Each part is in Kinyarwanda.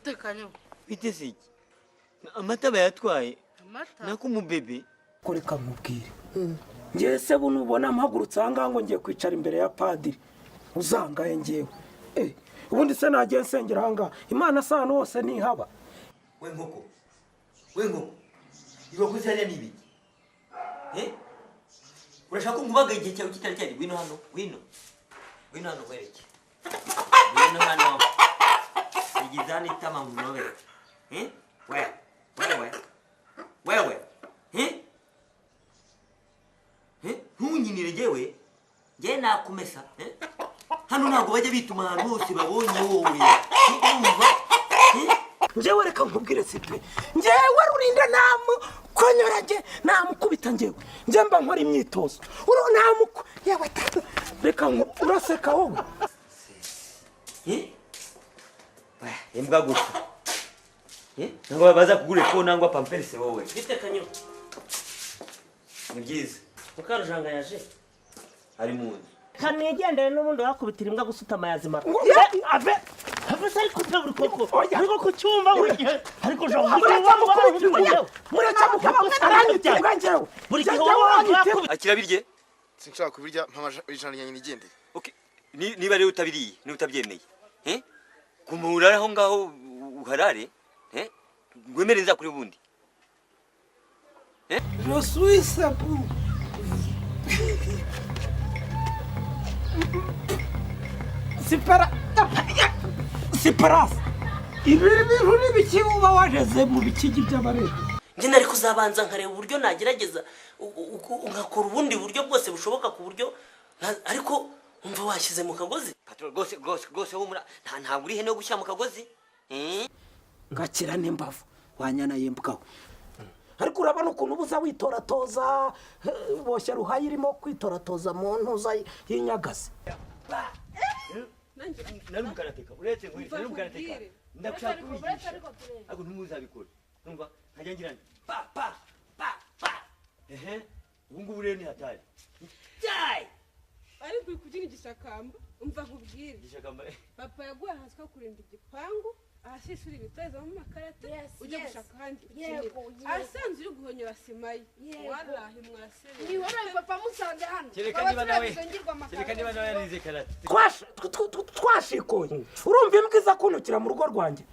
Bitekanye. Biteze iki? Amata bayatwaye. Amata. Nako umubebe. Ko reka nkubwire, ngewe se buno ubona mpagurutse aha ngaha ngo ngiye kwicara imbere ya padiri, uzangaye ngewe? Ubundi se nagiye nsengera aha ngaha? Imana se ahantu hose ntihaba? We nkoko, we nkoko, ibakoze hariya ni ibiki? Eh? Urashaka ko nkubaga igihe cyawe kitari cyari? Ngwino hano, ngwino, ngwino hano nkwereke. Ngwino hano, igizani itama nkunobe. Eh? We wewe, wewe, eh? Eh? Ntunyinire njyewe, njyewe nakumesa. Eh? Hano ntabwo bajya bituma ahantu hose babonye wowe. Urumva? Eh? Njyewe reka nkubwire, sipe, njyewe Rurinda namukonyora, nge namukubita. Njyewe njye mba nkora imyitozo uro namuko yewe tata, reka uraseka wowe. Eh? Imbwa gusa. Eh? Ntabwo baza kugura ko nangwa Pampers wowe. Bitekanye. Ni byiza. Mukarujanga yaje? Ari mu nzu. Kanigendere, n'ubundi wakubitira imbwa gusutama yazimara. Ave. Ave se, ariko pe, buri koko. Oya. Ariko ku cyumba buri gihe, ariko Mureke mukubite, mureke mukubite, aranyita imbwa njyewe. Buri gihe Njyewe wowe uranyita imbwa. wakubita. Akira birye. Sinshaka kubirya, mpa 100 ryanjye nigendere. Okay. Niba rero utabiriye, niba utabyemeye. Eh? Kumura aho ngaho uharare, eh? Ngwemere nzakuri ubundi. Je suis Sabu. Sipara. Siparasi. Ibi bintu ni biki uba wageze mu bikigi by'abareba? Njye nari kuzabanza nkareba uburyo nagerageza nkakora ubundi buryo bwose bushoboka ku buryo ariko umva washyize mu kagozi. Patron, rwose rwose rwose humura, ntabwo uri hene yo gushyira mu kagozi. Eh? Ngakira n'imbavu wanyana y'imbwawe. Ariko urabona ukuntu ubuza witoratoza, boshye ruhayi irimo kwitoratoza mu ntuza y'inyagazi. Nari umukarateka, uretse nkuri, nari umukarateka. Ndagushaka kubigisha. Ariko ntimuzabikore. Numva nkajya ngira nti pa pa pa pa. Ehe. Ubu ngubu rero ni hatari. Jai! Ariko uri kubyina igishakamba. Umva nkubwire. Igishakamba. Papa yaguye hasi ko kurinda igipangu, ahasishura ibitezamo amakarate. Ujya gushaka ahandi ukinira. Yego, yego. Ahasanzwe uri guhonyora sima ye. Yego. Warahi mwasere. Nihoreye papa musanze hano. Kereka Baba niba nawe turazizongirwa amakarito. kereka niba nawe yarize karate. Twashikoye, urumva imbwa iza kuntukira mu rugo rwanjye,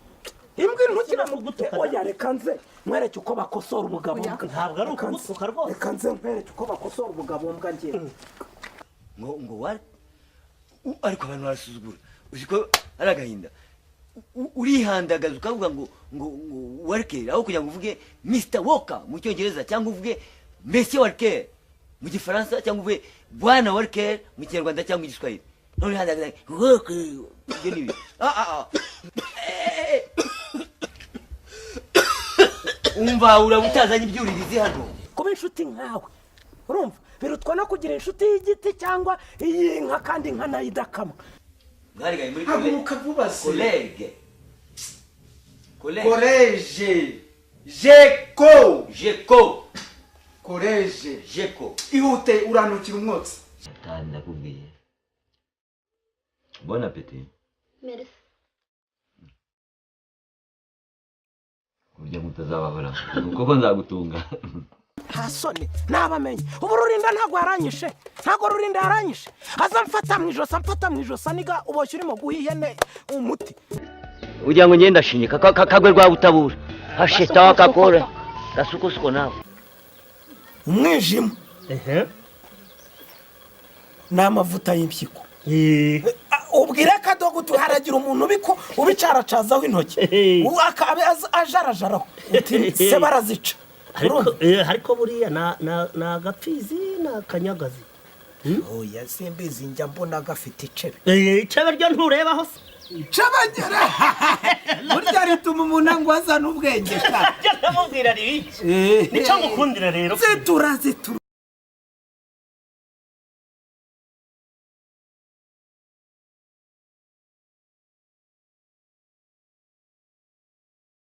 imbwa intukira mu gutuka? Oya, reka nze nkwereke uko bakosora ubugabo mbwa. Ntabwo ari Reka nze- ukugutuka rwose. Reka nze nkwereke uko bakosora ubugabo mbwa ngewe. Ngo wa ariko abantu barasuzugura, uzi ko ari agahinda? Urihandagaza ukavuga ngo Walker aho kugira ngo uvuge Mr Walker mu Cyongereza, cyangwa uvuge Monsieur Walker mu Gifaransa, cyangwa uvuge Bwana Walker mu Kinyarwanda cyangwa Igiswahili. None urihandagaza Walker, ibyo ni ibi. Ah ah ah. Eh, eh, eh. Umva, uraba utazanye ibyuririzi hano. Kuba inshuti nkawe, urumva, birutwa no kugira inshuti y'igiti cyangwa iy'inka, kandi inka nayo idakamwa. Mwarigaye muri Haguruka vuba se. Collègue, collègue. Koleje jeko. Jeko. Koleje. Jeko. Ihute, uranukira umwotsi. Tani, ndakubwiye, bon appétit. Merci. Kurya mutazabahora kuko nzagutunga. Nta soni nabamenye. Ubu Rurinda ntabwo yaranyishe, ntabwo Rurinda yaranyishe. Aza mfata mu ijosi, amfata mu ijosi aniga uboshye urimo guha ihene umuti. Ugira ngo ngende ndashinyika kagwe rwa butabura hashita kakora gasukosuko nawe. Umwijima ni amavuta y'impyiko. Ubwire akadogo uti haragira umuntu ubiko ubicaracazaho intoki, akaba ajarajaraho uti se barazica. Ariko Urumva? ariko buriya na agapfizi ni akanyagazi. Oya, simbizi, njya mbona gafite icebe. Icebe ryo nturebaho se? Cabagera burya rituma umuntu ngo azane ubwenge sha. Ndamubwira ribiki, nicyo ngukundira rero. Zitura zitura.